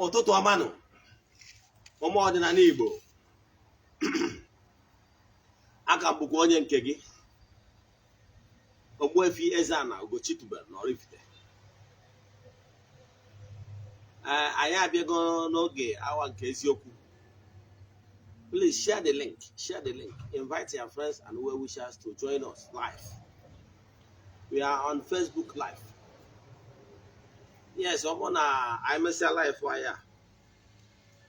Ụtụtụ ọma nụ, ụmụ ọdịnala Igbo. Aka m bụkwa onye nke gị, Ogbuefi Eze-Ana Ugochitubelu na Oraifite. Ee, anyị abịago n'oge awa nke eziokwu. Please share the link, share the link, invite your friends and well wishers to join us live. We are on Facebook Live. Yes, ọ bụrụ na anyị mesịa live anyị a,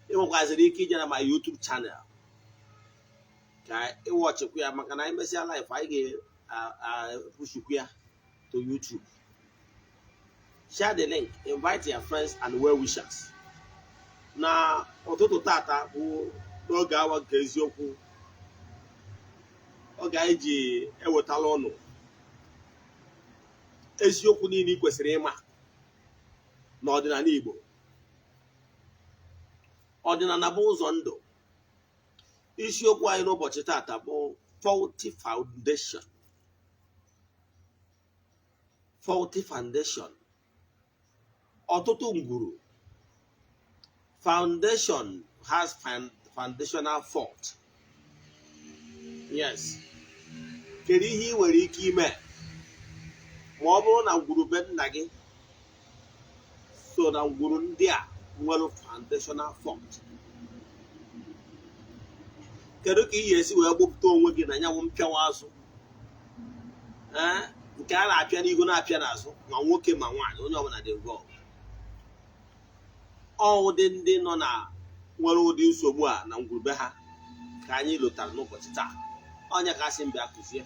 ị nwekwaziri ike ije na my YouTube channel ka ịwatchịkwa ya, maka na anyị mesịa live, anyị ga-epushikwa ya to YouTube. Share the link, invite your friends and well wishers. Na ụtụtụ tata bụ n'oge awa nke eziokwu, oge anyị ji ewetala ụnụ eziokwu niile ị kwesịrị ịma n'ọdịnala Igbo. Ọdịnala bụ ụzọ ndụ. Isiokwu anyị n'ụbọchị tata bụ faulty foundation. Faulty foundation. Ọtụtụ ngwuru foundation has foundational fault. Yes, kedu ihe ị nwere ike ime ma ọ bụrụ na ngwuru be nna gị so na ngwuru ndị a nwere foundational fault? Kedu ka ị ga-esi wee gbupụta onwe gị na nyanwụ mpịawa azụ, ee, nke a na-apịa n'ihu, na-apịa n'azụ, ma nwoke ma nwaanyị, onye ọbụla dị involved? Ọ ụdị ndị nọ na nwere ụdị nsogbu a na ngwurube ha ka anyị lụtara n'ụbọchị taa. Onye ka asị m bịa kụzie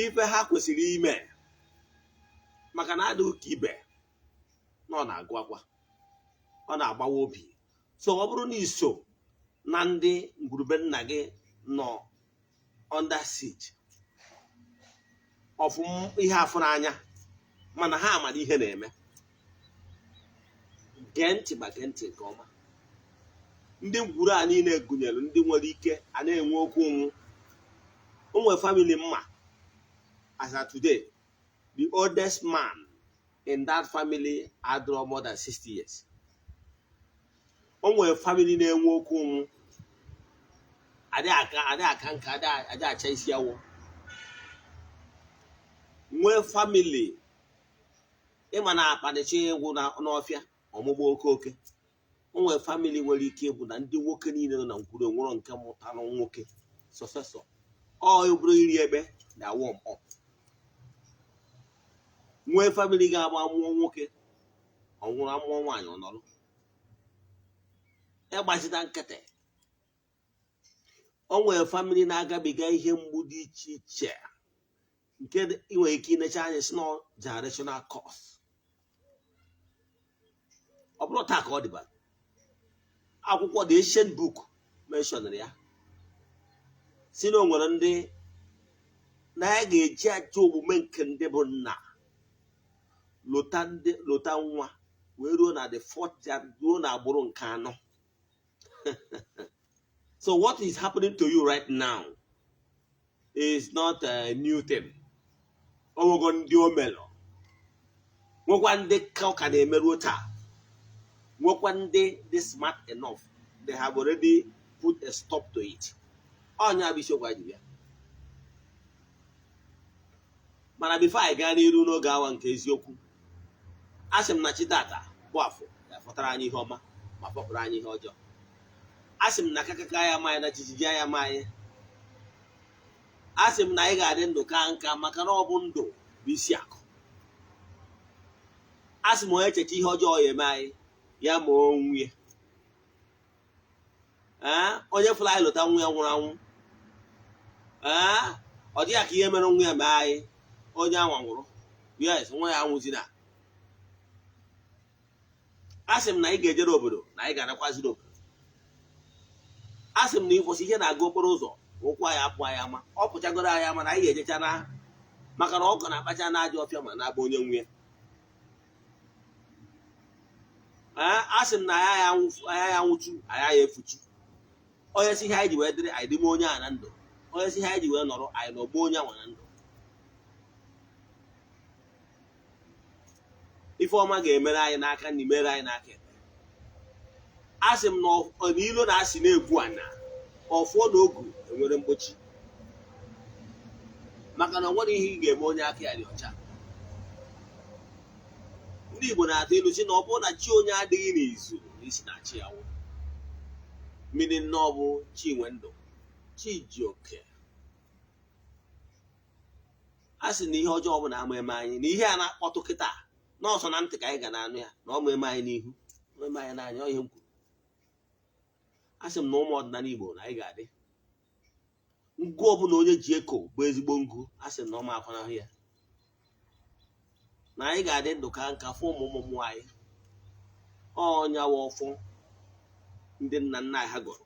ife ha kwesịrị ime, maka na adịghị ka ibe na ọ na-agụ akwa, ọ na-agbawa obi. So ọ bụrụ na iso na ndị ngwurube nna gị nọ under siege of ihe afụ n'anya, mana ha amara ihe na-eme, gee ntị, ma gee ntị nke ọma. Ndị ngwuru a niile gụnyere ndị nwere ike a na-enwe okwu ụnwụ. O nwere family mma, as at today, the oldest man in that family adịrọ more than 60 years. O nwere family na-enwe okwu ụnwụ, adị aka, adị aka nka, adị acha isi awọ. Nwee family ịma na akpanichi ịgwụ n'ọfịa ọmụgbọ oke oke. O nwere family nwere ike ịbụ na ndị nwoke niile nọ na ngwuru nwere nke mụtara nwoke successor. Ọ bụrụ iri ebe na warm up. Nwee family ga-agba mụọ nwoke, ọ nwụrụ, amụọ nwaanyị, ọ nọrọ ịgbazita nkịtị. O nwere family na-agabiga ihe mgbu dị iche iche nke ị nwere ike inecha anya si na generational curse. Ọ bụrụ taa ka ọ dịba, akwụkwọ the ancient book mentioned ya, si na o nwere ndị na ya ga-eji ajọ omume nke ndị bụ nna lụta ndị lụta nwa wee ruo na the fourth gen, ruo na agbụrụ nke anọ. So what is happening to you right now is not a new thing. O nwego ndị o melụ, nwekwa ndị ka ọ ka na-emeruo taa, nwekwa ndị dị smart enough, they have already put a stop to it. Ọnya bụ isiokwu anyị ji bịa. Mana before anyị gaa n'iru n'oge awa nke eziokwu, a sị m na chi tata bụ Afọ ya fọtara anyị ihe ọma ma fọpụrụ anyị ihe ọjọọ. A sị m na kakaka ya ma anyị, na jijiji ya ma anyị. A sị m na anyị ga-adị ndụ ka nka, maka na ọ bụ ndụ bụ isi akụ. A sị m onye echecha ihe ọjọọ ya eme anyị, ya ma onwe ya. Ee, onye fụrụ anyị lụta nwa ya nwụrụ anwụ, ee, ọ dịghị ka ihe mere nwa ya mee anyị. Onye anwa nwụrụ, yes, nwa ya anwụzina. A sị m na anyị ga-ejere obodo, na anyị ga-anakwaziri obodo. A sị m na ịkwụsị ihe na-aga okporo ụzọ, ụkwụ anyị apụ anyị ama, ọ pụchagoro anyị ama na anyị ga-ejecha na, maka na ọkụ na-akpacha na ajọ ọfịa ma na-agba onye nwe ya. Ee, a sị m na anya ya nwụchu, anya ya efuchu. Onye si ihe anyị ji wee dịrị anyị dịme onye a na ndụ, onye si ihe anyị ji wee nọrọ anyị nọgbuo onye anwa na ndụ. Ife ọma ga-emere anyị n'aka na imere anyị n'aka ekpe. A sị m na ilo na-asị na-egwu ana ọfọ na ogu enwere mgbochi, maka na ọ nwere ihe ị ga-eme onye aka ya dị ọcha. Ndị Igbo na-atụ ilu sị na ọ bụrụ na chi onye adịghị n'izu, n'isi na-achị ya wụ mmiri nnọọ, bụ chi nwe ndụ, chi ji oke. A sị na ihe ọjọọ ọbụla ama eme anyị, na ihe a na-akpọtụ kịta n'ọsọ na ntị ka anyị ga na-anụ ya, na ọ ma eme anyị n'ihu, ma eme anyị n'anya. Ọ ihe m kwuru. A sị m na ụmụ ọdịnala Igbo na anyị ga-adị ngụ ọbụla onye ji eko bụ ezigbo ngụ. A sị m na ọ ma akwanahụ ya, na anyị ga-adị ndụ ka nka fụ ụmụ ụmụ ụmụ anyị. Ọnya wa ọfọ ndị nna nna anyị ha gọrọ.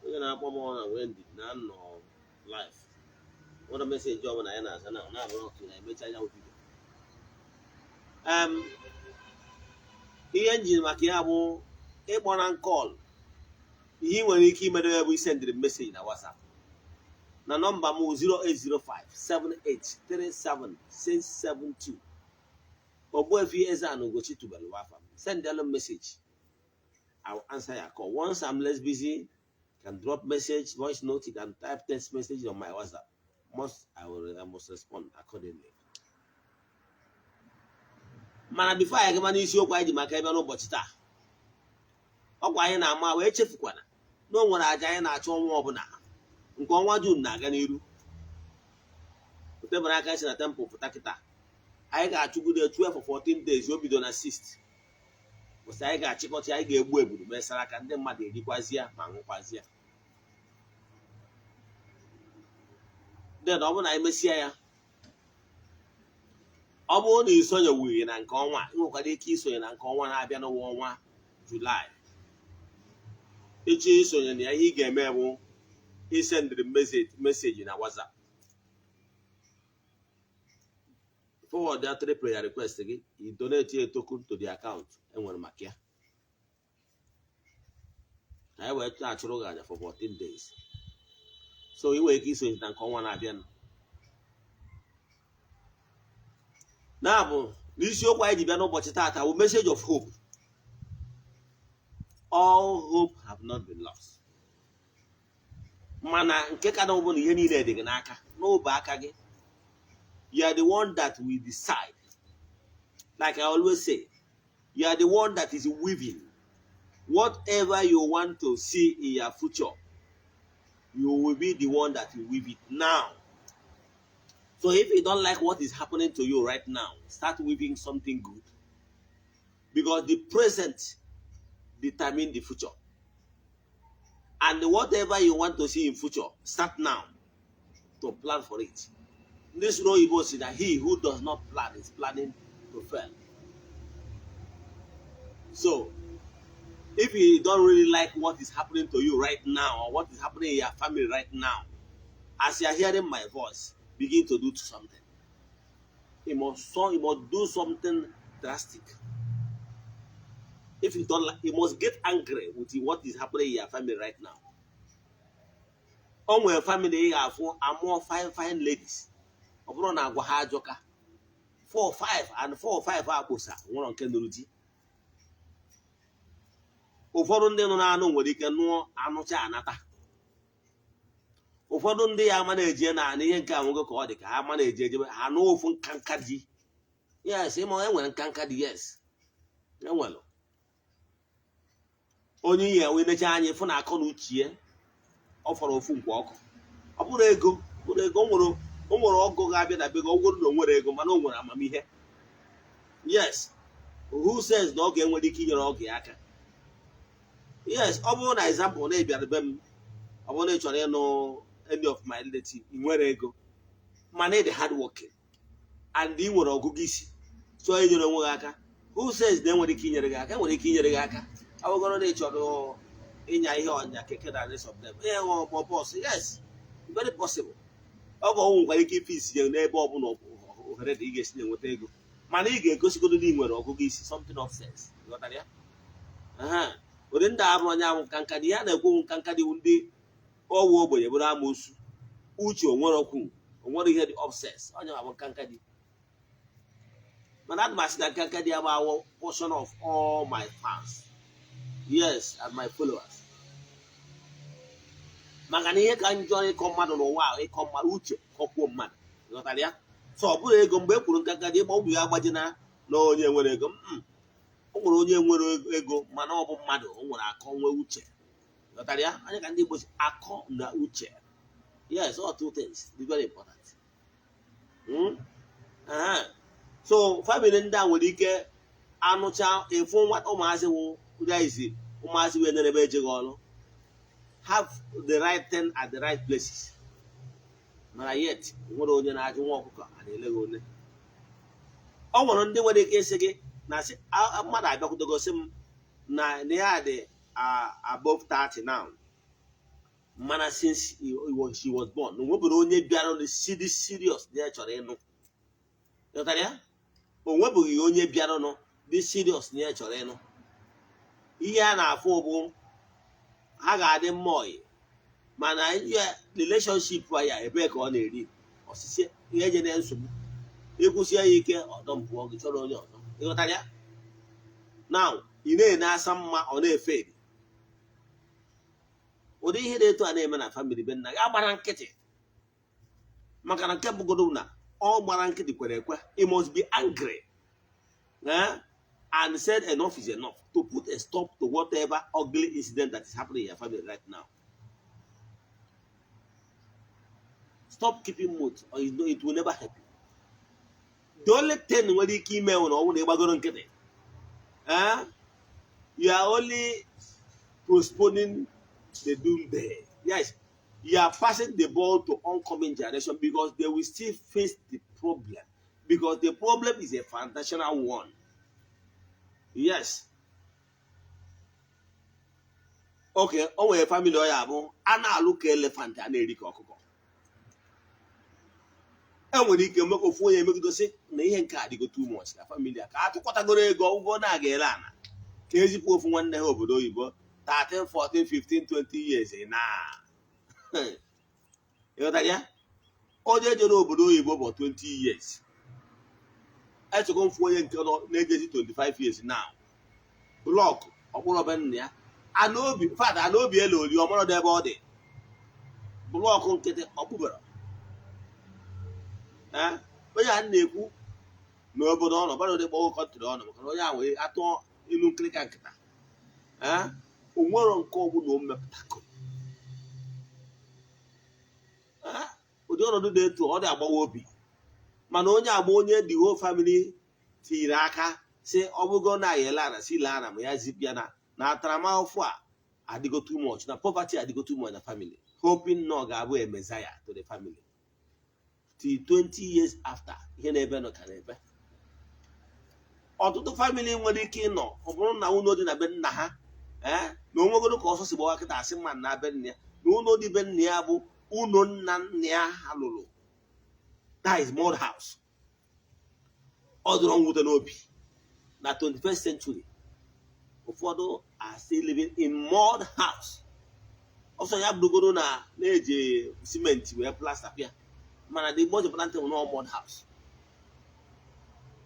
Onye na-akpọ m na nwee ndidi na nọ live, nwere message ọbụla anyị na-aza na na-abụrụ otu na emecha ya video. Ihe njiri maka ya bụ ịkpọ na call. Ihe ị nwere ike imedebe bụ isendịrị message na WhatsApp na nọmba m 08057837672. Ogbuefi Eze-Ana Ugochi tubelu afa m. Send them message, I will answer your call. Once I'm less busy, you can drop message, voice note, you can type text message on my WhatsApp. Must I will I must respond accordingly. Mana before anyị gaba n'isiokwu anyị ji maka ebe n'ụbọchị taa, ọkwa anyị na-ama wee chefukwana na o nwere aja anyị na-achụ ọnwa ọbụla. Nke ọnwa June na-aga n'iru otebere aka si na temple pụta kịta. Anyị ga-achụgide 12 or 14 days. O bido na 6 kwụsị. Anyị ga-achịkọta, anyị ga-egbu eburu mesara aka, ndị mmadụ erikwazịa ma ṅụkwazịa. Then ọ bụrụ na anyị mesịa ya, ọ bụrụ na ị sonyewughị na nke ọnwa, ị nwekwara ike isonye na nke ọnwa na-abịa n'ụwa ọnwa Julaị. Ịchọ isonye na ya, ihe ị ga-eme bụ isendịrị message na WhatsApp, forward that three prayer request gị, you donate a token to the account enwere maka ya, ka anyị wee na-achụrụ gị aja for 14 days. So ị nwere ike isonye na nke ọnwa na-abịanụ. Na-abụ n'isiokwu anyị ji bịa n'ụbọchị taata bụ message of hope. All hope have not been lost. Mana nke ka na bụ na ihe niile dị gị n'aka, n'obe aka gị. You are the one that will decide. Like I always say, you are the one that is weaving whatever you want to see in your future. You will be the one that will weave it now. So if you don't like what is happening to you right now, start weaving something good, because the present determine the future, and whatever you want to see in future, start now to plan for it. Ndị soro oyibo si na he who does not plan is planning to fail. So if you don't really like what is happening to you right now or what is happening in your family right now, as you are hearing my voice, begin to do something. You must do something drastic. If you don't like, you must get angry with what is happening in your family right now. O nwere family ị ga-afụ amụọ fine fine ladies, ọ bụrụ na agwa ha ajọka. 4 5 and 4 5 akpụsa nwere nke nụrụ di. Ụfọdụ ndị nọ n'anụ nwere ike nụọ anụcha anata. Ụfọdụ ndị ya ama na-eje na anụ ihe nke a nwoke ka ọ dị ka ha ama na-eje ejebe ha nụọ ofu nka nka di. Yes, ịma e nwere nka nka di. Yes, enwere onye ihe wee necha anya fụ na akọ na uche ya ọ fọrọ ofu nkwa ọkụ. Ọ bụrụ ego, bụrụ ego, o nwere ọgụ ga-abịa na be gị. Ọ bụrụ na o nwere ego, mana o nwere amamihe. Yes, who says na ọ ga-enwere ike inyere ọgụ ya aka? Yes, ọ bụrụ na example na ị bịara be m, ọ bụrụ na ị chọrọ ịnụ any of my relative, ị nwere ego, mana ị dị hard working and ị nwere ọgụgụ isi, chọọ inyere onwe gị aka, who says na enwere ike inyere gị aka? Enwere ike inyere gị aka. Ọ bụgoro na ị chọrọ ịnya ihe ọnya keke na rest of them, ihe nwe bọs. Yes, very possible. Ọ ga ọ nwekwara ike ife isi ya n'ebe ọbụla ohere dị ị ga-esi na-enweta ego, mana ị ga-egosigodo na ị nwere ọgụgụ isi, something of sense. Ghọtara ya? Ụdị ndị abụrụ onye ahụ nka nka dị ya na-ekwu nka nka dị ndị ọwụ ogbenye bụrụ amoosu uche onwere okwu O nwere ihe dị upstairs. Onye ma bụ nkanka di. Mana ana m asị na nkanka di abụ awọ portion of all my fans, yes, and my followers, maka na ihe ka njọ ịkọ mmadụ n'ụwa ahụ, ịkọ mmadụ uche, kọkwuo mmadụ. Ghọtara ya? So ọ bụrụ ego, mgbe e kwuru nkanka di, ịgba obi ya agbajina na onye nwere ego. O nwere onye nwere ego, mana ọ bụ mmadụ, o nwere akọ, nwee uche. Ghọtara ya? Anya ka ndị Igbo si akọ na uche. Yes, all two things dị very important. So family ndị a nwere ike anụcha efu nwata ụmụazị wụ izi ụmụazị wee nerebe ejeghị ọrụ, have the right thing at the right places, mana yet nwere onye na-ajụ nwa ọkụkọ a na-ele gị one. Ọ nwere ndị nwere ike ịsị gị na sị mmadụ abịakwudogosi m na ya dị above 30 now, mana since she was born, na onwebere onye bịara dị serious na ya chọrọ ịnụ. Ghọtara ya? O nwebeghị onye bịaranụ dị serious na ya chọrọ ịnụ. Ihe a na-afụ bụ ha ga-adị mma ọyị, mana ihe relationship ya, ebee ka ọ na-eri osisi ihe eje na nsogbu, ịkwụsie ya ike, ọdọ mpụọ gị chọrọ onye ọzọ. Ịghọtara ya? Now ị na-ene asa mma, ọ na-efe eri. Ụdị ihe dị etu a na-eme na family be nna gị, agbara nkịtị, maka na nke bụgodo na ọ gbara nkịtị kwere ekwe. He must be angry, and said enough is enough to put a stop to whatever ugly incident that is happening in your family right now. Stop keeping mute or it will never help you. The only thing nwere ike ime na ọ bụrụ na ị gbagoro nkịtị, you are only postponing the doomsday. Yes, you are passing the ball to oncoming generation because they will still face the problem, because the problem is a foundational one. Yes. Okay, o nwere family ọ ya bụ a na-alụ ka elephant, a na-eri ka ọkụkọ. E nwere ike mekwa ofu onye emegidosi na ihe nke adịgo too much na family a, ka a tụkọtagoro ego ụgwọ na-aga ele ana ka ezipụ ofu nwanne ha obodo oyibo 13, 14, 15, 20 years na. Ịghọtara ya? Onye jere obodo oyibo bụ 20 years, echekwa mfu onye nke nọ na-ejezi 25 years now, block ọkpụrụ be nna ya, anaobi fada anaobi elu ori ọmọrọdụ ebe ọ dị, block nkịtị ọkpụbara. Onye a na-ekwu n'obodo ọ nọ bara ụdị kpọọ country ọ nọ, maka na onye a wee atụ ilu nkịrịka nkịta. O nwero nke ọbụla o mepụtago. Ụdị ọnọdụ dị etu ọ dị agbawa obi, mana onye agba onye the whole family tinyere aka si ọ bụgo na ya ele ana si lee ana ma ya zipịa na ntaramahụhụ a adịgo too much, na poverty adịgo too much na family, hoping na ọ ga-abụ a messiah to the family. Till 20 years after, ihe na-ebe nọ ka na-ebe. Ọtụtụ family nwere ike ịnọ, ọ bụrụ na ụlọ dị na be nna ha, ee, na onwegoro ka ọsọ si gbawa kịta, asị mma na be nna ya, na ụlọ dị be nna ya bụ ụlọ nna nna ya ha lụrụ, that is mud house. Ọ dụrọ mwute n'obi na 21st century, ụfọdụ are still living in mud house. Ọsọ ya bụrụgoro na na-eji simenti wee plaster pịa, mana the most important thing bụ na mud house.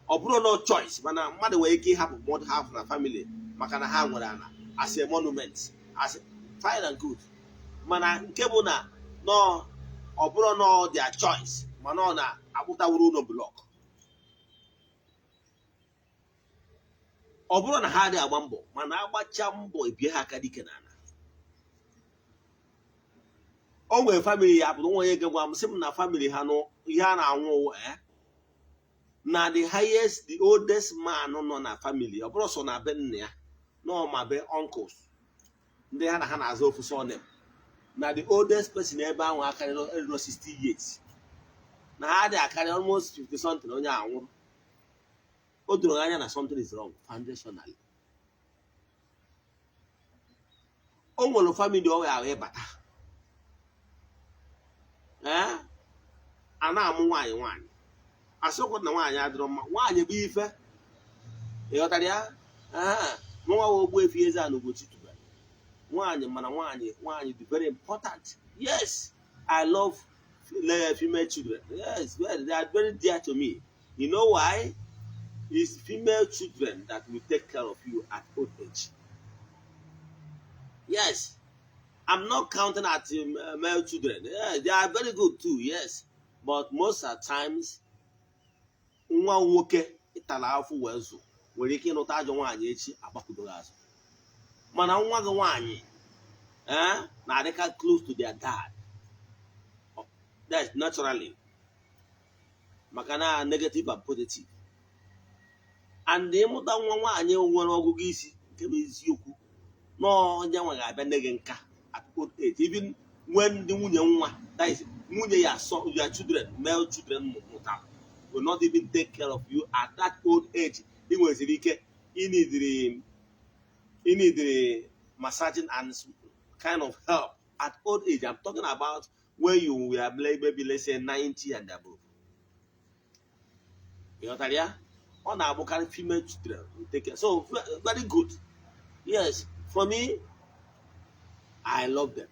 Ọ bụrụ no choice, mana mmadụ nwere ike ịhapụ mud house na family maka na ha nwere ana as a monument, as a fine and good. Mana nke bụ na nọ ọ bụrụ na their choice, mana ọ na-akpụtawuru ụlọ block, ọ bụrụ na ha adịghị agba mbọ, mana agbacha mbọ ebie ha aka dike n'ala. O nwere family ya pụrụ nwa onye gwa m sị m na family ha nụ ihe a na-anwụ, na the highest, the oldest man nọ na family, ọ bụrụ sọ na be nna ya nọ ma be uncles ndị ha na ha na-aza ofu surname, na the oldest person ebe ahụ akarịrị eriro 60 years, na ha dị akarị almost 50 something. Onye a nwụrụ, o doro anya na something is wrong foundationally. O nwere family ọ ga-ahụ ịbata, ee, a na-amụ nwaanyị nwaanyị, asịkwa na nwaanyị adịrọ mma, nwaanyị bụ ife. Ịghọtara ya? Nwa Ogbuefi Eze-Ana Ugochi tubelu nwaanyị, mana nwaanyị nwaanyị dị very important. Yes, I love Female children, yes, well, they are very dear to me. You know why? It's female children that will take care of you at old age. Yes, I'm not counting at male children. Yeah, they are very good too, yes. But most of times, nwa nwoke ịtara afụ wee zụ nwere ike ịnụta ajọ nwaanyị echi agbakụdoro azụ, mana nwa gị nwaanyị na-adịka close to their dad. That's naturally, maka na negative and positive. And ịmụta nwa nwaanyị nwere ọgụgụ isi, nke bụ eziokwu na onye nwe ga-abịa nne gị nka at old age, even when ndị nwunye nwa, that is nwunye ya, son, your children, male children mụtara will not even take care of you at that old age. Ị nweziri ike ịnidiri massaging and kind of help at old age. I'm talking about when you were maybe, let's say, 90 and above. Ị ghọtara ya? Ọ na-abụkarị female children will take care. So very good. Yes, for me, I love them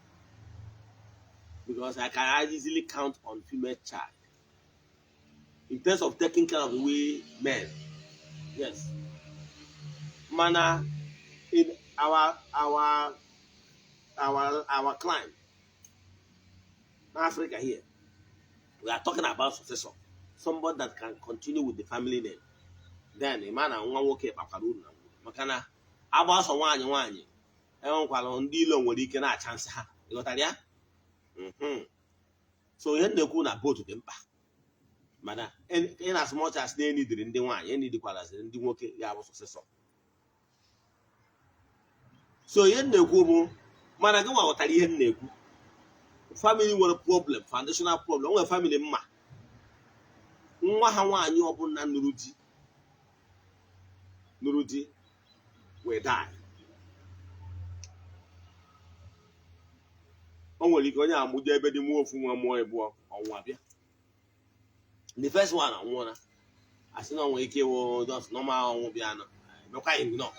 because I can easily count on female child in terms of taking care of we men. Yes. Mana in our climate, Africa here, we are talking about successor, somebody that can continue with the family name. Then ịma na nwa nwoke kpakwara uru na ngwuru, maka na agba ọsọ nwaanyị nwaanyị enwekwara ndị ilo nwere ike na-acha nsị ha. Ịghọtara ya? So ihe m na-ekwu na both dị mkpa, mana in as much as na enidiri ndị nwaanyị, enidikwaraziri ndị nwoke ya bụ successor. So ihe m na-ekwu bụ, mana gị nwa ghọtara ihe m na-ekwu. Family nwere problem, foundational problem. Nwere family mma nwa ha nwaanyị ọbụla nụrụ di wee die. O nwere ike onye amụje ebe dị mụọ ofu nwa, mụọ ịbụọ, ọnwụ abịa. The first one anwụọla, asị na ọ nwere ike ịwụ just normal ọnwụ bịa nọ, emekwa ignore,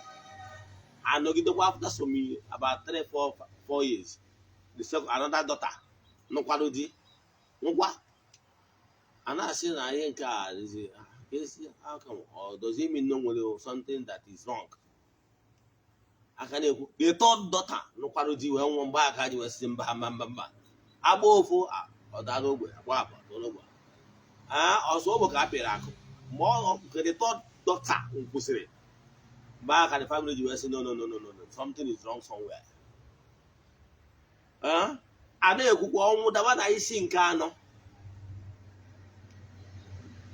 anọgidekwa. After some years, about 3, 4, 4 years, the second, another daughter nụkwado di ngwa, a na-asị na ihe nke a is how come, or does it mean no nwere something that is wrong? Aka na-ekwu, the third daughter nụkwado di wee nwụọ. Mgbe aka ji wee sị mba, mba, mba, mba, agba ofu ọ daa n'ogbe, agba abụọ daa n'ogbe, ọsọ ogbe ka a pịrị akụ. Mgbe ọ nke the third daughter kwụsịrị, mgbe aka the family ji wee sị, "No, no, no, no, no, no, something is wrong somewhere." A na-ekwukwa ọnwụ daba na isi nke anọ.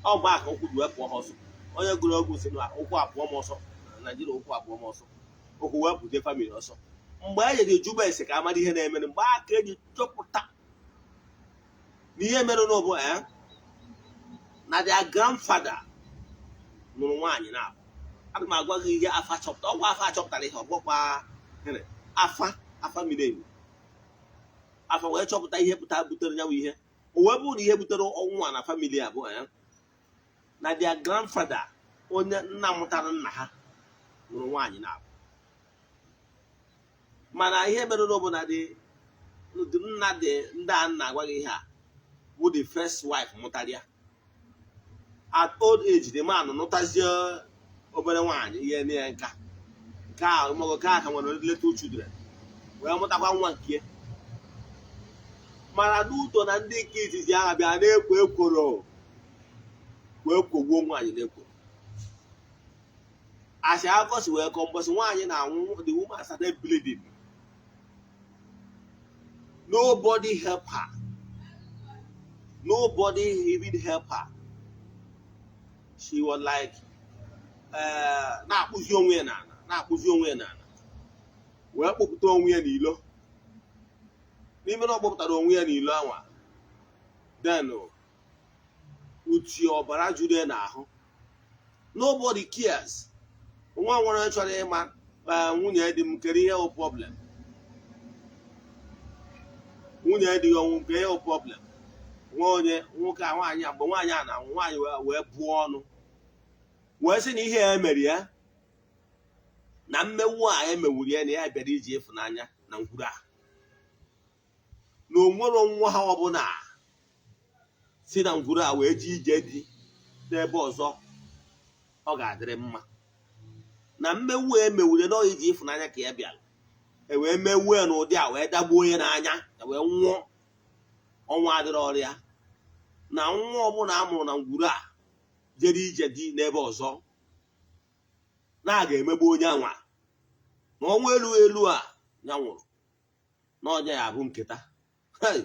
Ọ mgbe aka ụkwụ ji wee pụọ ha ọsọ. Onye gụrụ ọgwụ si na ụkwụ apụọ m ọsọ na Naijiria, ụkwụ apụọ m ọsọ, ụkwụ wee pụte family ọsọ. Mgbe e jere juba ese ka amara ihe na-emere, mgbe aka eji chọpụta na ihe mere n'ụbụ na their grandfather nụrụ nwaanyị na abụ. Ana m agwa gị ihe afa chọpụta. Ọgwụ afa chọpụtara ihe ọgbọkwa afa, afa miri emi. Afa wee chọpụta ihe pụta butere ya bụ ihe. O wee bụrụ na ihe butere ọnwụ a na family abụọ ya na their grandfather, onye nna mụtara nna ha, nụrụ nwaanyị na abụ. Mana ihe mere n'obu na dị nna dị ndị a nna agwa gị ihe a bụ the first wife mụtara ya. At old age, the man nụtazie obere nwaanyị, ihe na ya nka nke a maọbụ nke a ka nwere little children, wee mụtakwa nwa nke. Mana n'uto na ndị nke izizi ahụ bịa na-ekwo ekworo wee kwogbuo nwaanyị na-ekwo. Asị akụkọ si wee kọọ, mbọsị nwaanyị na-anwụ, the woman started bleeding. Nobody help her, nobody even help her. She was like na-akpụzi onwe ya n'ala, na-akpụzi onwe ya n'ala, wee kpụpụta onwe ya n'ilo. N'ime na ọ kpọpụtara onwe ya n'ilo anwa, then uti ọbara juru ya n'ahụ. Nobody cares. Nwa nwere chọrọ ịma, nwunye di m, kere ihe wụ problem? Nwunye di ya ọnwụ nke ihe wụ problem? Nwa onye nwoke a, nwaanyị a, mgbe nwaanyị a na-anwụ, nwaanyị wee bụọ ọnụ wee sị na ihe ya mere ya na mmewu a emewuru ya, na ya bịara iji ịfụnanya na ngwuru a, na onwero nwa ha ọbụla. Si na ngwuru a wee jee ije dị n'ebe ọzọ, ọ ga-adịrị mma na mmewu emewure na iji ịfụnanya ka ya bịara e wee mewue n'ụdị a wee dagbuo onye n'anya ya wee nwụọ ọnwa adịrị ọrịa na nwa ọbụla a mụrụ na ngwuru a jere ije dị n'ebe ọzọ na a ga-emegbu onye anwa na ọnwa elu elu a ya nwụrụ na ọnya ya abụ nketa. Hey!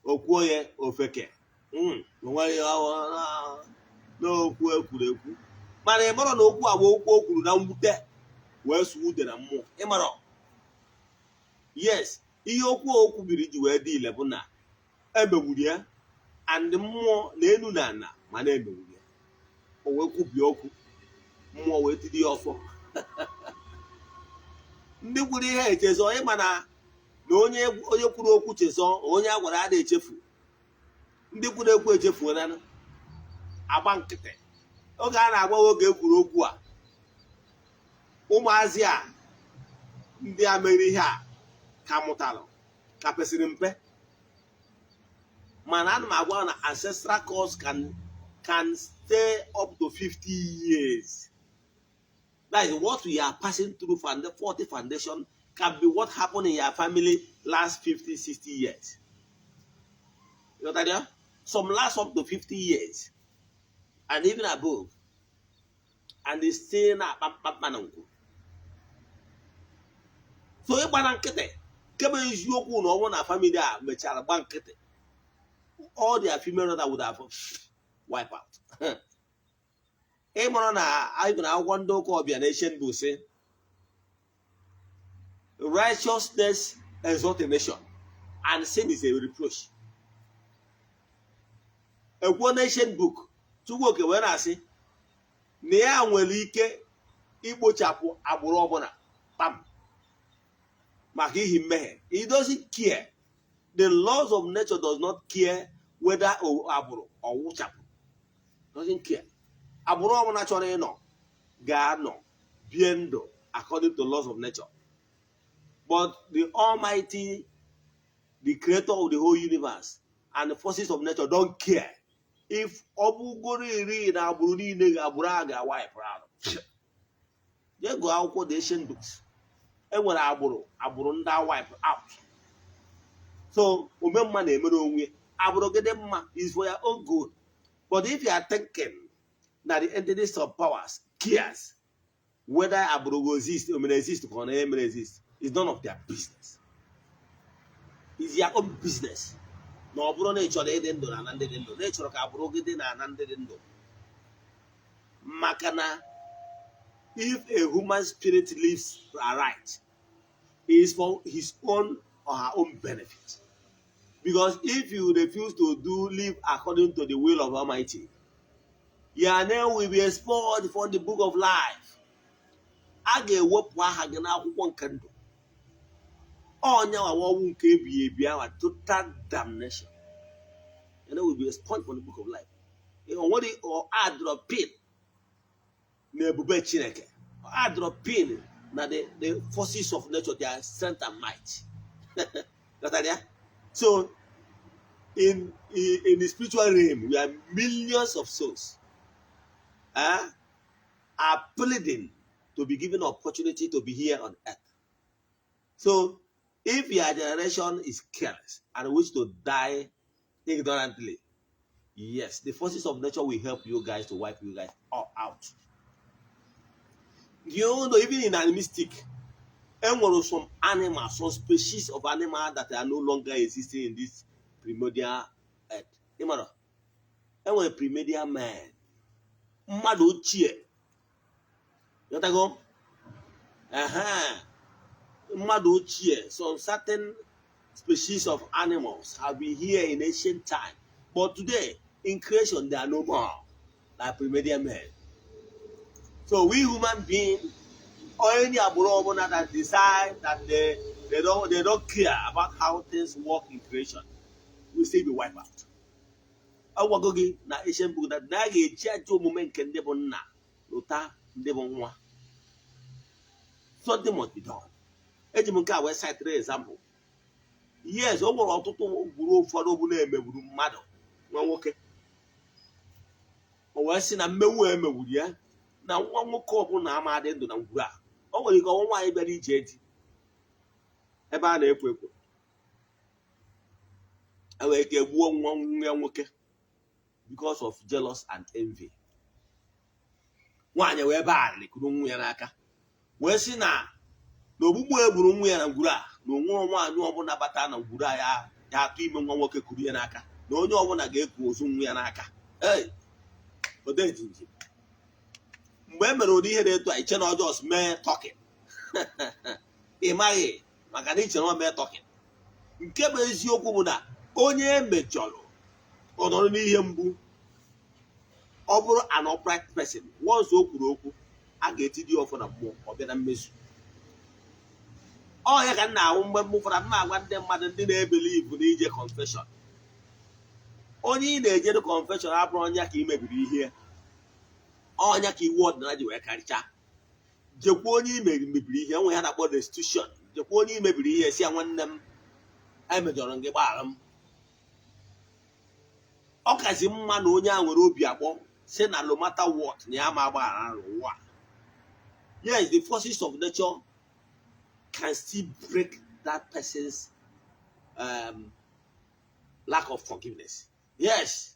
Okwu onye ofeke onwere ihe n'okwu ekwuru ekwu, mana ị mara na okwu a bụ okwu o kwuru na mwute wee sụọ ude na mmụọ. Ịmara, yes, ihe okwu o kwubiri ji wee dị ile bụ na emegburu ya and mmụọ na elu na ala, mana emegburu ya, o wee kwubie okwu, mmụọ wee tiri ya ọfọ. Ndị kwuru ihe echezọ. Ịma na onye kwuru okwu chezọ, onye a gwara ada echefu. Ndị kwuru ekwu echefuola, agba nkịtị. Oge a na-agwa, oge ekwuru okwu a, ụmụazị a, ndị a mere ihe a ka mụtalụ ka pesịrị mpe. Mana ana m agwa na ancestral curse can stay up to 50 years. That is what we are passing through from the 40 foundation can be what happened in your family last 50, 60 years. You got that? Some last up to 50 years and even above, and they still na-akpa mkpamkpa na nkwu. So ịgba na nkịtị, nke bụ eziokwu na ọnwụ na family a mechara gba nkịtị, all their female brother would have wipe out. Ịmụrụ na anyị na akwụkwọ ndị ụka ọbịa na Ancient Book sị, "Righteousness exalt a nation and sin is a reproach." Ekwuo na Ancient Book, Chukwu Oke wee na-asị na ya nwere ike ikpochapụ agbụrụ ọbụla kpam maka ihi mmehie. He doesn't care. The laws of nature does not care whether agbụrụ ọwụchapụ, doesn't care. Agbụrụ ọbụla chọrọ ịnọ ga-anọ bie ndụ according to laws of nature, but the Almighty, the creator of the whole universe and the forces of nature, don't care if ọ bụgoro iri na agbụrụ niile agbụrụ a ga-wipe out. Jee gụọ akwụkwọ the Ancient Books. Enwere agbụrụ ndị a wipe out. So omemma na-emere onwe ya. Agbụrụ gị dị mma is for your own good, but if you are thinking na the entities of powers cares whether agbụrụ go exist o mere exist ka ọ na-emere exist is none of their business. Is your own business. Na ọ bụrụ na ị chọrọ ịdị ndụ na ana ndị dị ndụ, na ị chọrọ ka agbụrụ gị dị na ana ndị dị ndụ, maka na if a human spirit lives aright is for his own or her own benefit, because if you refuse to do live according to the will of Almighty, your name will be expunged from the book of life. A ga-ewepụ aha gị n'akwụkwọ nke ndụ. Ọnya ọnwụ nke ebighị ebi ahụ, total damnation. Your name will be expunged from the book of life. O nwere adrọ pin na ebube Chineke, adrọ pin na the forces of nature, their strength and might. Ghọtara ya? So in the spiritual realm, we are millions of souls are pleading to be given opportunity to be here on earth. So if your generation is careless and wish to die ignorantly, yes, the forces of nature will help you guys to wipe you guys all out. Even in animistic, enwere some animals, some species of animal that are no longer existing in this primordial earth. Ị mara enwere primordial man, mmadụ ochie. Ghọtago? Ehe, mmadụ ochie. Some certain species of animals have been here in ancient time, but today in creation they are no more, like primordial men. So we human being or any agbụrụ ọbụla that decide that they don't care about how things work in creation will still be wiped out. Agwago gị na Ancient Book that na a ga-eji ajọ omume nke ndị bụ nna lụta ndị bụ nwa. Something must be done. Eji m nke a wee cite example. Yes, o nwere ọtụtụ gburu ụfọdụ bụ na-emegburu mmadụ nwa nwoke. O wee sị na mmewu a emewuru ya na nwa nwoke ọbụla ama adị ndụ na ngwuru a. O nwere ike ọnwa nwaanyị bịara ije di ebe a na-ekwo ekwo, enwere ike gbuo nwa nwa ya nwoke because of jealous and envy. Nwaanyị wee baa arịrị, kuru nwa ya n'aka, wee sị na ogbugbu e gburu nwa ya na ngwuru a, na onwe nwaanyị ọbụla bata na ngwuru a ya ya atụ ime nwa nwoke kuru ya n'aka, na onye ọbụla ga-eku ozu nwa ya n'aka. Ei, odejinji mgbe e mere ụdị ihe na-etu a, iche na ọjọọ mee talking. Ị maghị maka na iche na ọ mee talking. Nke bụ eziokwu bụ na onye emejọrọ, ọ nọrọ n'ihe mgbu, ọ bụrụ an upright person, once o kwuru okwu, a ga-etidi ọfọ na mmụọ, ọ bịa na mmezu. Ọ ya ka m na-ahụ mgbe m ụfọdụ m na-agwa ndị mmadụ, ndị na-ebelieve n'ije confession. Onye ị na-ejere confession abụrụ onye ka ị mebiri ihe, ọnya ka iwu ọdịnala ji wee karịchaa. Jekwa onye ị mebiri ihe, nwe ya na-akpọ restitution. Jekwa onye ị mebiri ihe, si ya, "Nwanne m, emejọrọ m gị, gbaghara m." Ọ kazi mma na onye a nwere obi akpọ si na no matter what na ya ma agbaghara n'ụwa. Yes, the forces of nature can still break that person's lack of forgiveness, yes,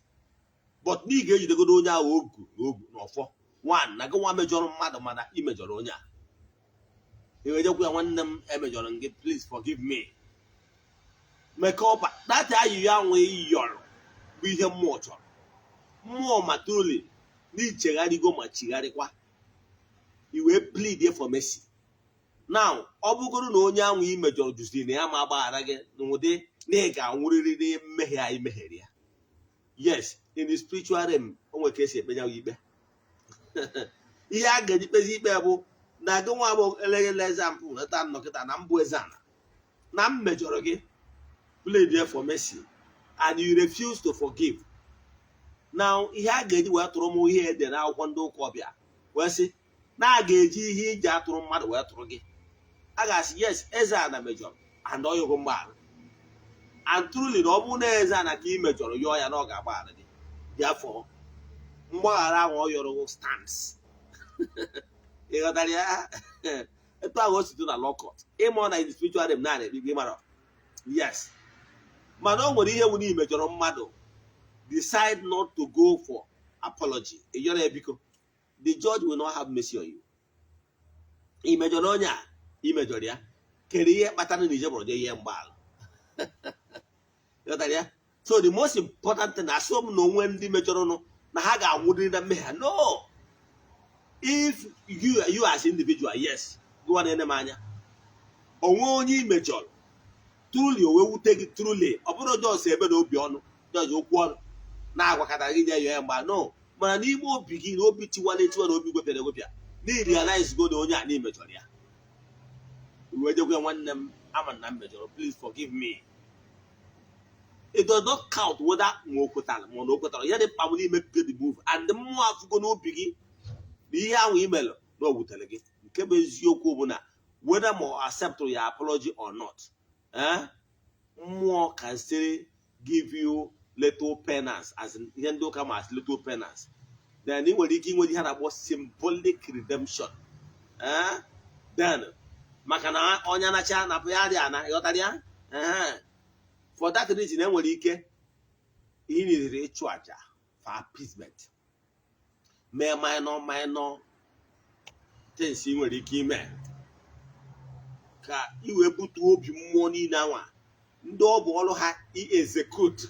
but na ị ga-ejidegodo onye ahụ ogu na ogu na ọfọ one na gị nwa mejọrọ mmadụ, mana ị mejọrọ onye a, ewejekwa ya, "Nwanne m, emejọrọ m gị, please forgive me." Mekọpa data ayịyọ ahụ ị yọrọ bụ ihe mmụọ chọrọ. Mmụọ ma truly na ichegharịgo ma chigharịkwa, i wee plead for mercy. Now, ọ bụgoro na onye ahụ ị mejọrọ jụziri na ya ma agbaghara gị n'ụdị na ị ga-anwụrịrị na mmehie anyị mehiere ya, yes, in the spiritual realm, o nwere ka esi ekpe ya ikpe. Ihe a ga-eji kpezi ikpe bụ na gị nwa bụ eleghele example neta nnọkịta na mbụ eze ana na m mejọrọ gị, plead for mercy and you refuse to forgive. Now, ihe a ga-eji wee tụrụ m ihe ede n'akwụkwọ ndị ụka ọbịa wee sị na a ga-eji ihe iji atụrụ mmadụ wee tụrụ gị. A ga-asị, yes, eze ana mejọrọ and ọ yọgo mgbaghara, and truly na ọ bụrụ na eze ana ka ị mejọrọ, yọọ ya na ọ ga-agbaghara gị. Therefore, mgbaghara ahụ ọ yọrọ stands. Ị ghọtara ya? Etu ahụ o si dị na law court, ịma na in spiritual realm na ekpe ikpe mara. Yes, mana o nwere ihe bụ na ị mejọrọ mmadụ, decide not to go for apology, ị yọrọ ya biko, the judge will not have mercy on you. Ị mejọrọ onye a, ị mejọrọ ya, kere ihe kpatara na ijebụrụ je ihe mgbaala. Ghọtara ya? So the most important thing, asị m na onwe ndị mejọrọnụ na ha ga-anwụrịrị na mmehie. No, if you as individual, yes, gụwa na-ene m anya, onwe onye ị mejọrọ truly, o wee wute gị truly, ọ bụrụ just ebe na obi ọnụ, just okwu ọnụ na-agwakọta gị nye ya mgba, no, mana n'ime obi gị na obi tiwala etiwa na obi gwepịara egwepịa, na i realize go na onye a na imejọrọ ya, wee jekwa ya, "Nwanne m, ama na m mejọrọ, please forgive me." It does not count whether ma o kwetara ma na o kwetara. Ya dị mkpa bụ n'ime the move and mmụọ afụgo n'obi gị na ihe ahụ i mere na o wutere gị. Nke bụ eziokwu bụ na whether ma ọ accept your apology or not, mmụọ can still give you little penance, as in ihe ndị ụka ma as little penance. Then ị nwere ike inwe ihe a na-akpọ symbolic redemption, then maka na ọnya nacha na ya dị ana, ịghọtara ya? For that reason, enwere ike ị nidiri ịchụ aja for appeasement, mee minor minor things ị nwere ike ime ka ị wee butuo obi mmụọ niile anwa ndị ọ bụ ọrụ ha i execute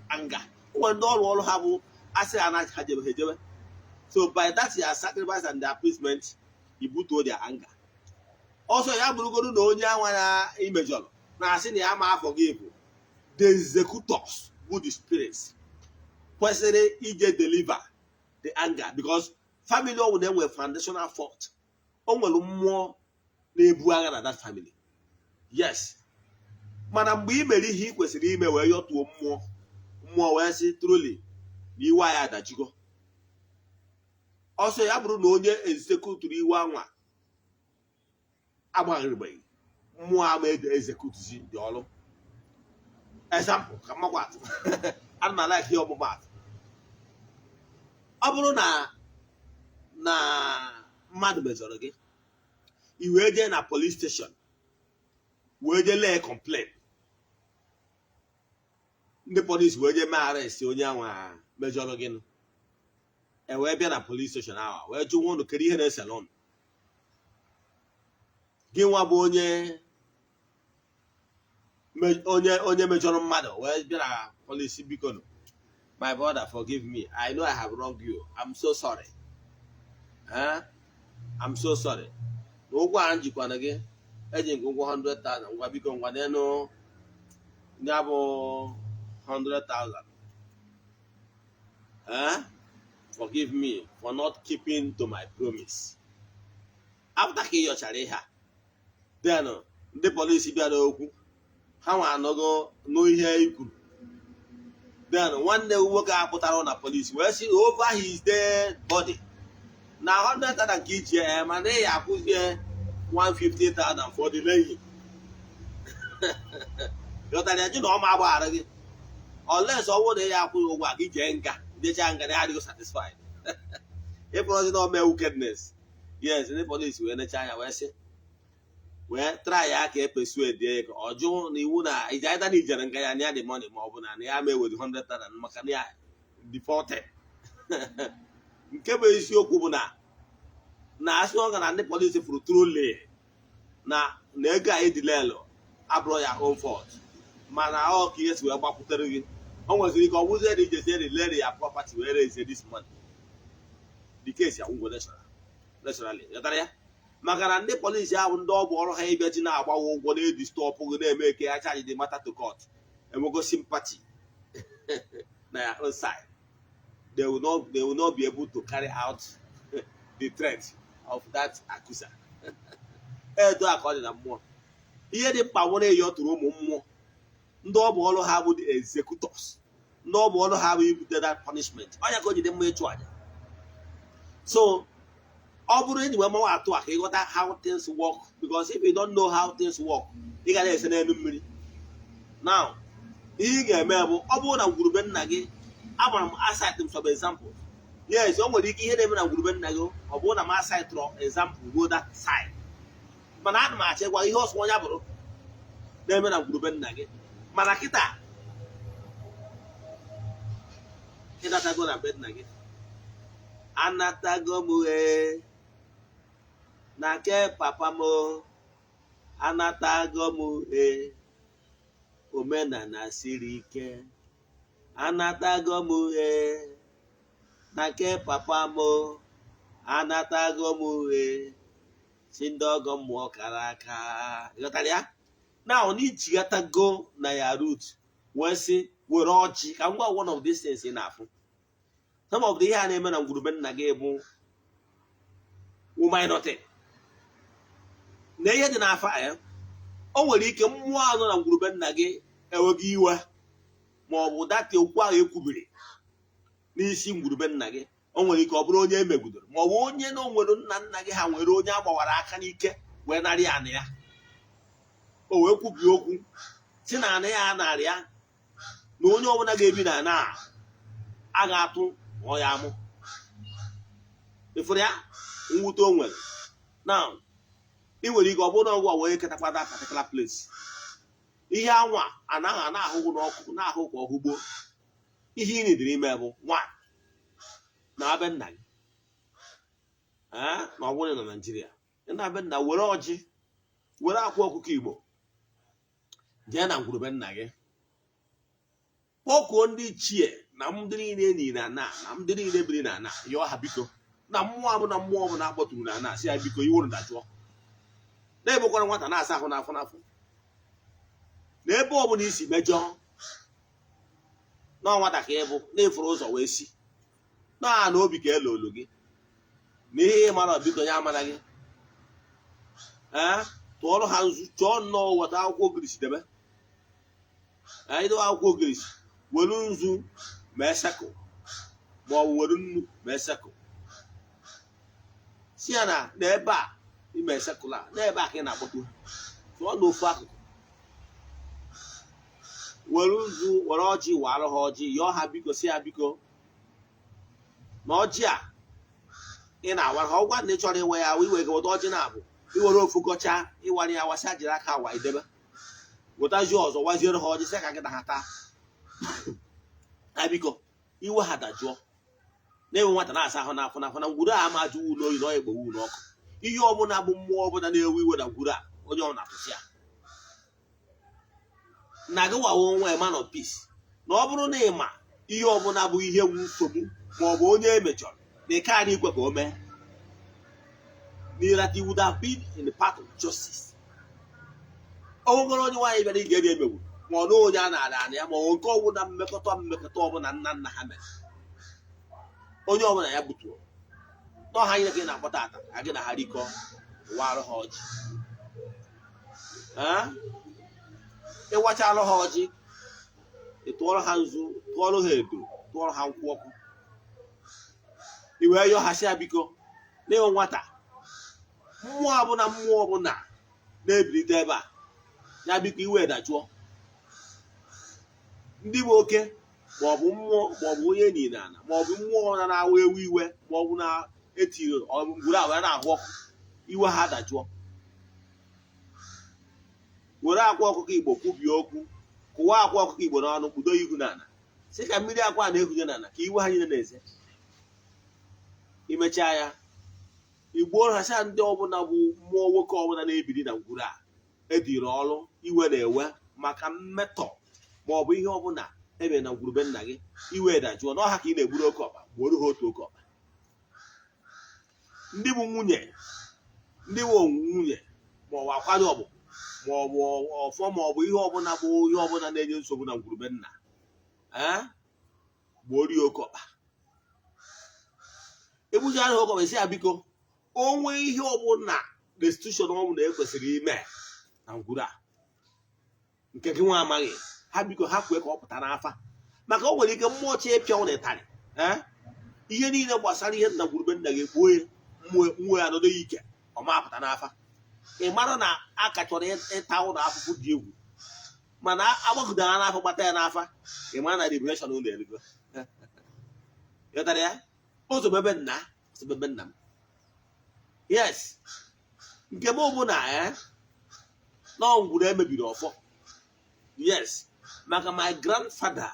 anger. Nwere ndị ọrụ ha bụ asị ha na ha jebe, ha ejebe. So by that your sacrifice and the appeasement, ibutuo their anger. Ọsọ ya bụrụgodu na onye anwa na imejọrọ na-asị na ya ma afọ gị bụ the executors, bụ the spirits kwesịrị ije deliver the anger, because family ọ na-enwe foundational fault, o nwere mmụọ na-ebu agha na that family. Yes, mana mgbe ị mere ihe ị kwesịrị ime wee yọtuo mmụọ, mmụọ wee sị truly na iwe anyị adajigo. Ọsọ ya bụrụ na onye executuru iwe anwa agbagharịbeghị, mmụọ ama executezi dị ọrụ. Example ka mmakwa atụ, ana m like ihe ọmụma atụ. Ọ Ọ bụrụ na mmadụ mejọrọ gị, i wee jee na police station wee jee lee complain, ndị polisi wee jee mee arrest onye anwa mejọrọ gị nụ, e wee bịa na police station ahụ wee jụwa ụnụ kedu ihe na-esele ụnụ. Gị nwa bụ onye mejọrọ mmadụ wee bịa na polisi, "Biko nụ, my brother, forgive me. I know I have wronged you. I'm so sorry. Eh? I'm so sorry." Na ụgwọ a njikwana gị, eji nke ụgwọ 100,000. Ngwa, biko, ngwa, n'elu ya bụ 100,000. Eh? Forgive me for not keeping to my promise. After ka ị yọchara ihe a, then ndị polisi bịara okwu ha nwa anọgo n'ihe i kwuru. Then nwanne m nwoke a pụtara na polisi wee sị over his dead body na 100,000 ka iji ya, mana ị ya akwụzie 150,000 for the laying. Ghọtara ya? Jụ na ọ ma agbaghara gị unless ọ bụrụ na ị ya akwụghị ụgwọ a ka ijee nga, jechaa nga na ya adịghị satisfied. Ịfụrọzi na ome wickedness. Yes, ndị polisi wee necha anya wee sị, wee try ya ka e persuade ya ka ọ jụ na iwu na ije aịda na ijere nga ya na ya dị money, ma ọ bụ na ya ma ewezi 100,000 maka na ya defaulted. Nke bụ eziokwu bụ na asị ọ na ndị polisi fụrụ truly na ego a edilelu abụrụ ya own fault, mana ọ ka ihe si wee gbakwutere gị. O nweziri ike ọ bụzie na ijezi relere ya property wee raise this money, the case agwụgwọ naturally. Ghọtara ya? Maka na ndị polisi ahụ, ndị ọ bụ ọrụ ha ịbịa ji na-agbawa ụgwọ, na-edi stop gị, na-eme eke ya charge the matter to court, enwego sympathy na ya own side. They will not be able to carry out the threat of that accuser. Edo a ka ọ dị na mmụọ. Ihe dị mkpa nwere ịyọtụrụ ụmụ mmụọ, ndị ọ bụ ọrụ ha bụ the executors, ndị ọ bụ ọrụ ha bụ ibute that punishment. Ọnya ka o ji dị mma ịchụ aja. So ọ bụrụ enyi wee mawa atụ a ka ịghọta how things work, because if you don't know how things work, ị ga na-ese n'elu mmiri. Now, ihe ị ga-eme bụ, ọ bụrụ na ngwurube nna gị, amara m aside m some examples. Yes, o nwere ike ihe na-eme na ngwurube nna gị, ọ bụrụ na m aside example ruo that side, mana ana m achọ ịgwa ihe ọsọ onye bụrụ na-eme na ngwurube nna gị. Mana kịta ịnatago na be nna gị, anatago m ee na nke papa m, anatago m ee omenala siri ike, anatago m ee na nke papa m, anatago m ee si ndị ọgọ mmụọ kara aka. Ịghọtara ya? Na ọ na ichighatago na ya root wee sị were ọjị ka ngwa. One of these things ị na-afụ, some of the ihe a na-eme na ngwurube nna gị bụ nothing na ihe dị n'afọ ya. O nwere ike mmụọ anọ na ngwurube nna gị enweghị iwe, ma ọ bụ data okwu ahụ ekwubiri n'isi ngwurube nna gị. O nwere ike ọ bụrụ onye emegidoro, ma ọ bụ onye na onwere nna nna gị ha nwere onye a gbawara aka n'ike wee narị anị ya. O wee kwubie okwu si na anị ya narị ya, na onye ọbụla ga-ebi na ana a ga-atụ ma ọ ya amụ. Ịfụrụ ya mwute o nwere na ị nwere ike ọ bụrụ na ọgwụ a wee ketakwa that particular place. Ihe anwa anaghị ana ahụhụ n'ọkụ na-ahụ ka ọhụgbo. Ihe ị nidiri ime bụ one, na be nna gị, na ọ bụrụ na Naijiria ị na-abịa nna, were ọjị, were akwa ọkụkọ Igbo, jee na ngwurube nna gị, kpọkuo ndị ichie na ndị niile enyi na ana na ndị niile biri na ana, yọọ ha biko, na mmụọ abụ na mmụọ ọbụla akpọturu na ana, si ya biko, iwuru dajụọ, na-ebekwara nwata na-asa ahụ n'afọ n'afọ, na ebe ọbụla isi mejọọ na nwata ka ịbụ na-efuru ụzọ wee si na na obi ka elu olu gị na ihe ị mara, biko ya amara gị. Ee, tụọrọ ha nzu, chọọ nnọọ, weta akwụkwọ ogirisi debe. Ee, idowe akwụkwọ ogirisi, were nzu mee circle, ma ọ bụ were nnu mee circle, si ya na n'ebe a ime circle a, n'ebe a ka ị na-akpọtu ha. Tụọ n'ofu akụkụ, were nzu, were ọjị, wara ha ọjị, yọọ ha biko, si ya biko. Na ọjị a ị na-awara ha, ọgwa na ị chọrọ iwe ya, iwe gị weta ọjị na-abụ iwere ofu gọchaa, ịwara ya wasịa, jiri aka awa idebe, wetazie ọzọ, waziere ha ọjị, sị ka gị na ha taa ha. Biko, iwe ha dajụọ. Na-enwe nwata na-asa ahụ n'afọ n'afọ na ngwuru a, ama ajụ n'oyi na ọ egbowu n'ọkụ. Ihe ọbụla bụ mmụọ ọbụla na-ewe iwe na ngwuru a, onye ọ na-atụsị ya na gị wawo nwa man of peace. Na ọ bụrụ na ị ma ihe ọbụla bụ ihe wu nsogbu ma ọ bụ onye emejọrọ, na ị kaghara ikwe ka o mee, n'ihi that he would have been in the path of justice. O nwegoro onye nwaanyị bịara ige eri emegbu, ma ọ na onye a na-ala anya ya, ma ọ nke ọbụla mmekọta mmekọta ọbụla nna nna ha mere, onye ọbụla ya butuo n'ọha anyị ka ị na-akpọta ata ka gị na ha rikọọ, warụ ha ọjị. Ịwachalụ ha ọjị, ị tụọrọ ha nzu, tụọrọ ha edo, tụọrọ ha nkwụ ọkụ, i wee yọọ ha sị ya, biko, n'ịhụ nwata mmụọ ọbụla, mmụọ ọbụla na-ebilite ebe a, ya biko, iwe dajụọ. Ndị bụ oke maọbụ mmụọ maọbụ onye enyi na ala maọbụ mmụọ ọbụla na-awa ewu iwe maọbụ na-etiri ngwuru a wee na-ahụ ọkụ, iwe ha dajụọ. Were akwa ọkụkọ Igbo kwubie okwu, kụwa akwa ọkụkọ Igbo n'ọnụ, kpudo ihu n'ala, sị ka mmiri akwa a na-ehunye n'ala, ka iwe ha niile na-eze. Imechaa ya, igbuo ha, sị ndị ọbụla bụ mmụọ nwoke ọbụla na-ebili na ngwuru a ediri ọrụ iwe na-ewe maka mmetọ ma ọ bụ ihe ọbụla emere na ngwurube nna gị, iwe dajụọ. N'ọha ka ị na-egburu oke ọkpa, gbuoro ha otu oke ọkpa. Ndị bụ nwunye, ndị bụ nwunye ma ọ bụ akwado ọgbụgbụ ma ọ bụ ọfọ ma ọ bụ ihe ọbụla bụ ihe ọbụla na-enye nsogbu na ngwurube nna, ee, gbuoro ya oke ọkpa. Egbuchara ha oke ọkpa, esi ya, biko, onwe ihe ọbụla restitution ọbụla ekwesịrị ime na ngwuru a nke gị nwa amaghị, ha biko, ha kwee ka ọ pụta n'afa, maka o nwere ike mmụọ chi ịpịa ụlọ ịtarị. Ee, ihe niile gbasara ihe nna ngwurube nna gị egbuo ya, mmụọ ya nọdụ ya ike, ọ ma apụta n'afa. Ị mara na a ka chọrọ ịta ụlọ afụfụ dị egwu, mana agbagidere n'afọ gbata ya n'afa, ị mara na liberation ụlọ erugo. Ghọtara ya? Ụzọ nna ebe nna m, yes, nke m bụ na nọ ngwuru emebiri ọfọ. Yes, maka my grandfather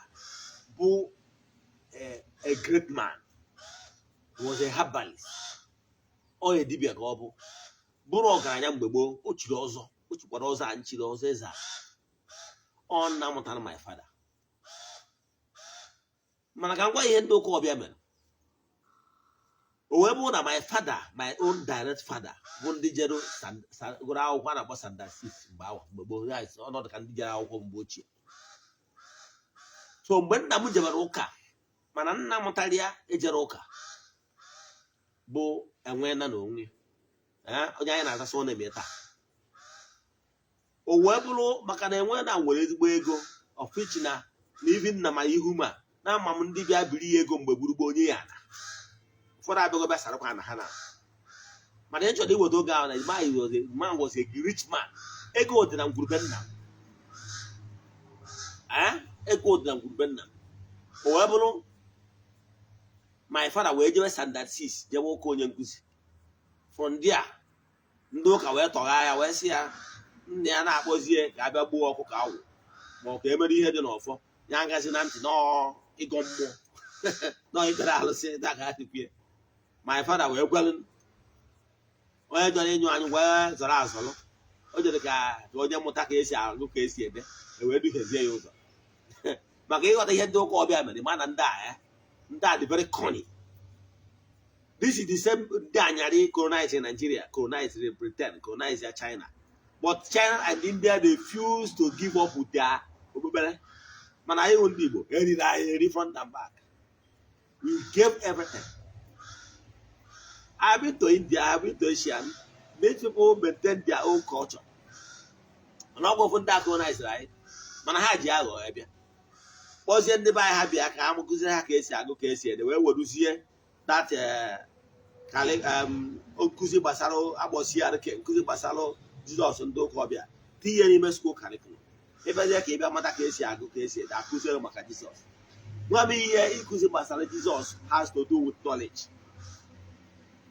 bụ a great man, was a herbalist. Ọ ya dibịa ka ọ bụ, bụrụ ọgaranya mgbe gboo. O chiri ọzọ, o chikwara ọzọ a nchiri ọzọ eze a. Ọ nna mụtara my father. Mana ka m gwa ihe ndị ụka ọbịa mere, o wee bụrụ na my father, my own direct father, bụ ndị jere gụrụ akwụkwọ a na-akpọ standard 6 mgbe ahụ, mgbe gboo. Yes, ọnọdụ ka ndị jere akwụkwọ mgbe ochie. So mgbe nna m jebere ụka, mana nna mụtara ya ejere ụka, bụ enwe na na onwe onye anyị na-azasị ọ na-eme taa. O wee bụrụ maka na enwe na nwere ezigbo ego ọfichi na ibi nna ma ihu ma na ama m ndị bịa biri ya ego mgbe gburugburu onye ya na ụfọdụ abịago bịa sarakwa na ha na. Mana ị chọrọ iweta oge ahụ na man was a rich man. Ego dị na ngwurube nna m. Ego dị na ngwurube nna m. O wee bụrụ my father wee jewe standard 6, jewe ụka onye nkụzi. From there, ndị ụka wee tọgha ya, wee sị ya nna ya na-akpọzie ka abịa gbuo ọkụkọ awụ ma ọ ka emere ihe dị n'ọfọ ya ngazi na ntị nọọ ịgọ mmụọ nọọ ikpere alụsị daga adịkwie. My father wee kwelu. Onye chọrọ ịnyụ anyụ wee zọrọ azọrọ, o jere ka onye mụta ka esi agụ, ka esi ede, e wee duhiezie ya ụzọ. Maka ịghọta ihe ndị ụka ọbịa mere, mana ndị a ndị a dị very cunning. This is the same ndị anyarị colonize Nigeria, colonize Britain, colonize China, but China and India refuse to give up with their okpukpere. Mana anyị bụ ndị Igbo eriri anyị eri front and back. We gave everything. I've been to India, I've been to Asia. These people maintain their own culture. Mana ọ bụ ofu ndị a colonize anyị, mana ha ji aghụghọ ya bịa kpọzie ndị be anyị, ha bịa ka ha kụziere ha ka esi agụ, ka esi ede, wee weruzie that nkụzi gbasara agbọsi arịke, nkụzi gbasara Jizọs ndị ụka ọbịa tinye n'ime school curriculum. Ịbịazie ka ị bịa mata ka esi agụ, ka esi ede, akụziere maka Jizọs. Gwa m ihe ịkụzi gbasara Jizọs has to do with knowledge.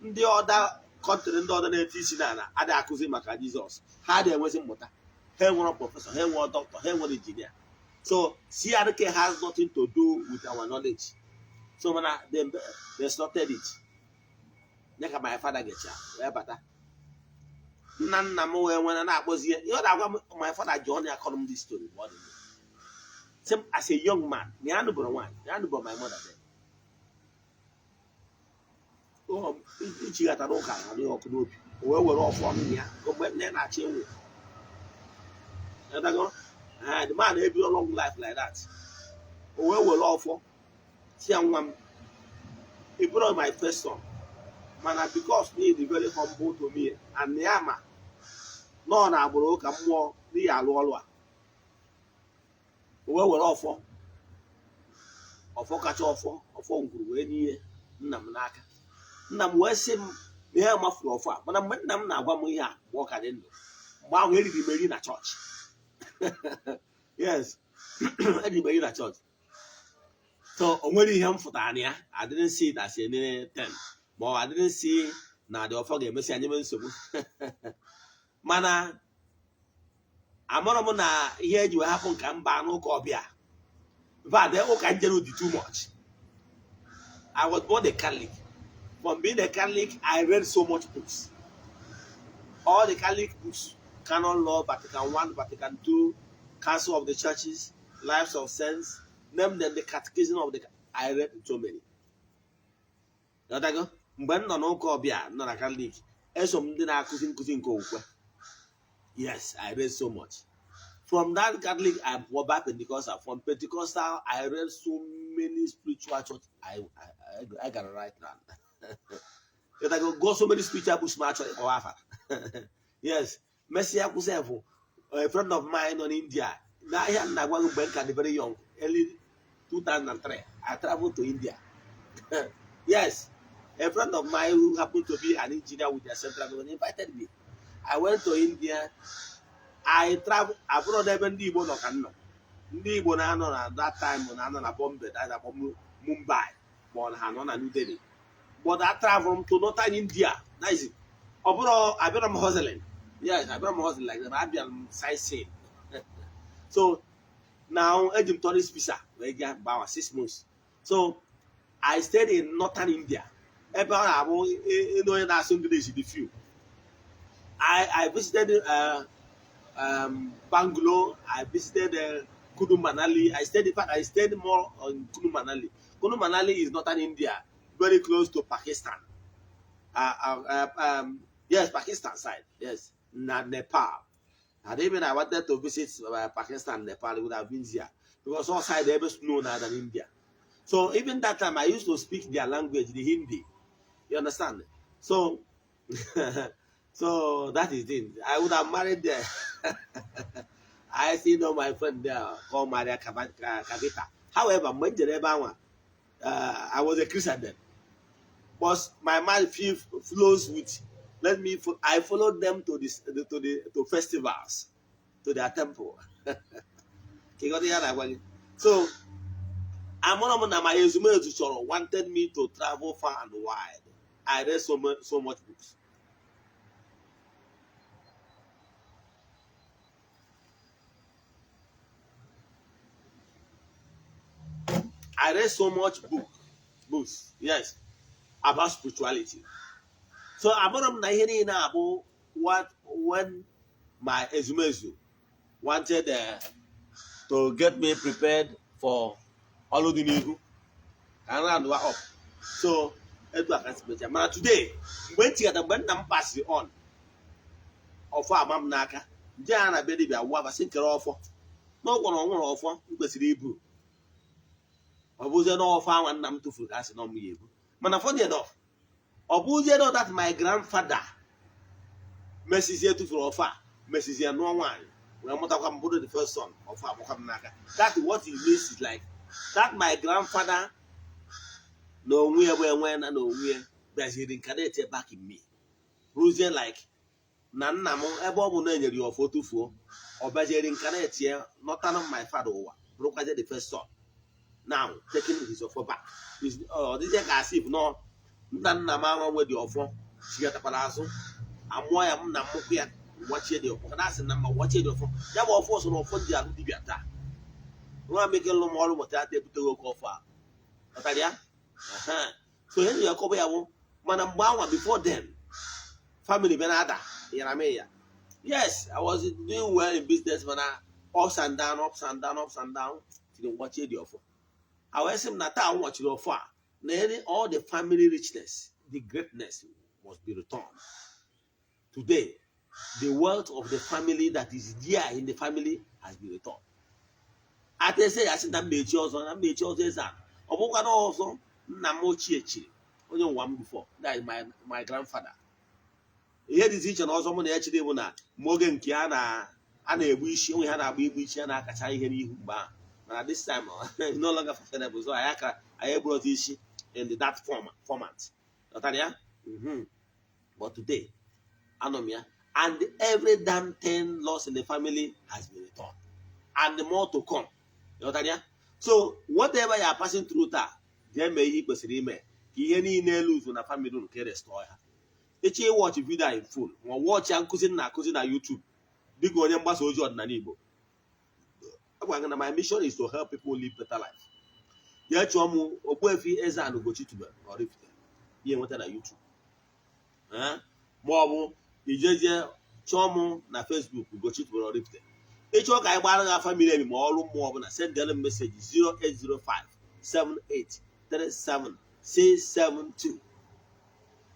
Ndị other country, ndị other na-eti isi n'ala adịghị akụzi maka Jizọs. Ha adịghị enwezi mmụta, ha enwere professor, ha enwere dọkịta, ha enwere injinia. So CRK has nothing to do with our knowledge. So mana they started it ya ka my father gecha wee bata, nna nna m wee nwere na-akpọzi ya ihe ọ na-agwa m. My father ji ọnụ ya kọrọ m this story mgbe ọ dị ndụ. Sị m, as a young man, na ya nụbụrụ nwaanyị, na ya nụbụrụ my mother then. Ichighatara ụka na ọkụ n'obi, o wee were ọfọ nna ya mgbe nne ya na-achọ ịnwụ. Ịghọtago? Ah, the man ebi long life like that. O wee were ọfọ si ya, "Nwa m, ị bụrụ my first son, mana because na ị dị very humble to me and ya ma nọ na agbụrụ ụka mmụọ n'ihi alụ ọrụ a." O wee were ọfọ, ọfọ kacha ọfọ, ọfọ ngwuru, wee nye nna m n'aka. Nna m wee sị m na ya mafuru ọfọ a. Mana mgbe nna m na-agwa m ihe a, mgbe ọ ka dị ndụ, mgbe ahụ eriri m eri na chọọchị. Yes, eriri m eri na chọọchị. So o nwere ihe m fụtara na ya. I didn't see it as anything, ma ọ I didn't see na the ọfọ ga-emesi anyị mee nsogbu. Mana amara m na ihe eji wee hapụ nka mba n'ụka ọbịa. In fact, ụka njere dị too much. I was born a Catholic. From being a Catholic, I read so much books, all the Catholic books: Canon Law, Vatican I, Vatican II, Council of the Churches, Lives of Saints, name them, the Catechism of the I read so many. Ghọtago? Mgbe m nọ n'ụka ọbịa, nọ na Catholic, eso m ndị na-akụzi nkụzi nke okwukwe. Yes, I read so much. From that Catholic, I went back Pentecostal. From Pentecostal, I read so many spiritual church. I got it right now. Ghọtago? Go so many spiritual books ma achọrọ ịkpọwa afa. Yes, mesịa kwụsị a friend of mine nọ n'India n'ahịa m na-agwa gị. Mgbe m ka dị very young, early 2003, I traveled to India. Yes, a friend of mine who happened to be an engineer with the central government invited me. I went to India. I travel abụrụ n'ebe ndị Igbo nọ ka m nọ. Ndị Igbo na-anọ na that time na-anọ na Bombay, that is Mumbai, ma ọ na ha nọ na New Delhi. But I travel to northern India. That is it. Ọ bụrụ abịara m hustling. Yes, abịara m hustling like that. Abịara m sightseeing. So now eji m tourist visa wee gaa mgbe awa 6 months. So I stayed in northern India, ebe ọ na-abụ ịnụ onye na-asụ English dị few. I visited Bangalore. I visited Kulu Manali. I stayed, in fact, I stayed more on Kulu Manali. Kulu Manali is northern India, very close to Pakistan. Yes, Pakistan side. Yes, na Nepal. And even I wanted to visit Pakistan, Nepal, it would have been there because all side there was snow now than India. So even that time, I used to speak their language, the Hindi. You understand? So that is it. I would have married there. I still know my friend there called Maria Kavita. However, mgbe m jere ebe ahụ, I was a Christian then. But my mind flows with let me I followed them to the to festivals, to their temple. Ka ị ghọta ihe a na-agwa gị? So amụrụ m na my ezumezu chọrọ wanted me to travel far and wide. I read so much, so much books. I read so much books, yes, about spirituality. So amụrụ m na ihe niile abụ what when my ezumezu wanted to get me prepared for ọrụ dị n'ihu ka m round up. So etu a ka si mechaa. Mana today, mgbe m tighata, mgbe nna m pasịrị on, ọfọ ama m n'aka nje ha na be dibịa wụ abasị nkere ọfọ n'ọgwọrọ ọnwụrụ ọfọ m kwesịrị ibu. Ọ bụzie na ọfọ anwa nna m tụfuru ka a sị na ọmụ ya ebu. Mana funny enough, ọ bụzie na that my grandfather mesizie tụfuru ọfọ a, mesizie nụọ nwaanyị wee mụtakwa m, bụrụ the first son, ọfọ agbakwa m n'aka. That what it means is like that my grandfather na onwe ya bụ enwe na onwe ya bịaziri reincarnate back in me, rụzie like na nna m, ebe ọ bụ na enyere ya ọfọ tụfuo, ọ bịazie reincarnate ya nọtara my father ụwa, bụrụkwazie the first son. Now taking his ọfọ back, ọ dịzie ka asị if nọ nna nna m anwa nwe dị ọfọ chigatakwara azụ, amụọ ya m na mmụkwu ya wachie dị ọfọ na asị na mma wachie dị ọfọ. Ya bụ ọfọ so na ọfọ ndị alụ dibịa taa. Nwa m ike lụ m ọrụ mụta ata ebuteghị oke ọfọ a, ghọtara ya? Ehe. So ihe ji akọba ya bụ mana mgbe anwa, before then, family bịa na-ada yara m ya. Yes, I was doing well in business, mana ups and down, ups and down, ups and down, tiri ngwachie dị ọfọ. A wee sị m na taa m nwachiri ọfọ a na all the family richness, the greatness must be returned. Today the wealth of the family that is there in the family has been returned. Ata ese ya sị na mmechi ọzọ, na mmechi ọzọ eze a, ọ bụkwa na ọzọ nna m ochie chiri onye ụwa m before, that is my grandfather. Ihe dịzi iche na ọzọ mụ na ya chiri bụ na mgbe oge nke a na a na-egbu isi onwe ha, na-agba igbu isi a na-akacha ihe n'ihu mgbe ahụ, mana this time no longer fashionable, so anyị aka anyị egburu ọzọ isi in that format, ghọtara ya? But today anọ m ya, and every damn thing lost in the family has been returned and more to come, ghọtara ya? So whatever you are passing through taa, jee mee ihe ị kwesịrị ime ka ihe niile elu na family unu ka restore ha. Echi watch video in full ma watch ya nkụzi na akụzi na YouTube dịka onye mgbasa ozi ọdịnala Igbo. Agwa gị na my mission is to help people live better life. Ya chọọ m Ogbuefi Eze-Ana Ugochi tubelu na Oraifite, ihe nweta na YouTube. Eh? Ma ọ bụ ijeje chọọ m na Facebook, Ugochi tubelu Oraifite. Ịchọọ ka anyị gbara gị afa miri emi ma ọrụ mmụọ ọbụla, sendịrị m message 0805 7837 672.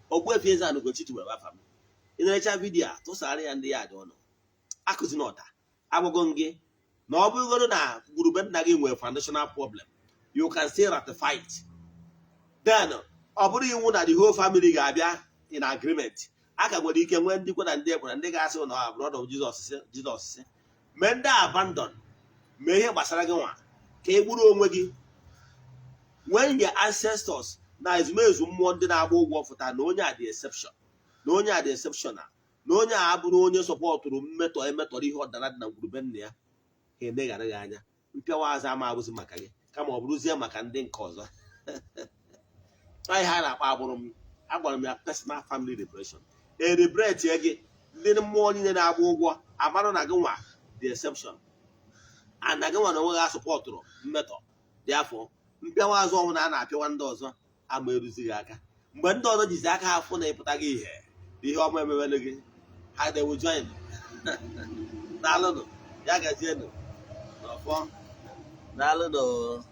Ogbuefi Eze-Ana Ugochi tubelu afa m. Ị na-erecha video a, tụsara ya ndị ya dị ọnụ akụzi n'ọda. Agwago m gị na ọ bụrụgodo na gburube nna gị nwere foundational problem, you can still ratify it. Then ọ bụrụ iwu na the whole family ga-abịa in agreement. A ka nwere ike nwee ndị kwe na ndị ekwe na ndị ga-asị na blood of Jesus sị Jesus sị mee ndị abandon. Mee ihe gbasara gị nwa ka e gburu onwe gị. When your ancestors na ezumezu mmụọ ndị na-agba ụgwọ fụta na onye a dị exception, na onye a dị exceptional, na onye a abụrụ onye supportụrụ mmetọ emetọrọ ihe ọdara dị na ngwurube nna ya, ha emeghara gị anya. Mpịawa azụ ama abụzi maka gị, kama ọ bụrụzie maka ndị nke ọzọ. Anyị ha na-akpọ agbụrụ m, agwara m ya personal family liberation. E liberate gị, ndị mmụọ niile na-agba ụgwọ amarụ na gị nwa the exception and na gị nwa na onwe gị asupportụrụ mmetọ dị afọ. Mpịawa azụ ọnwụ na a na-apịawa ndị ọzọ ama eruzighị aka. Mgbe ndị ọzọ jizi aka ha fụ na ịpụta gị ihe na ihe ọma emewere gị ha, they will join. Daalụnụ, ya gazienụ n'ọfọ. Daalụnụ.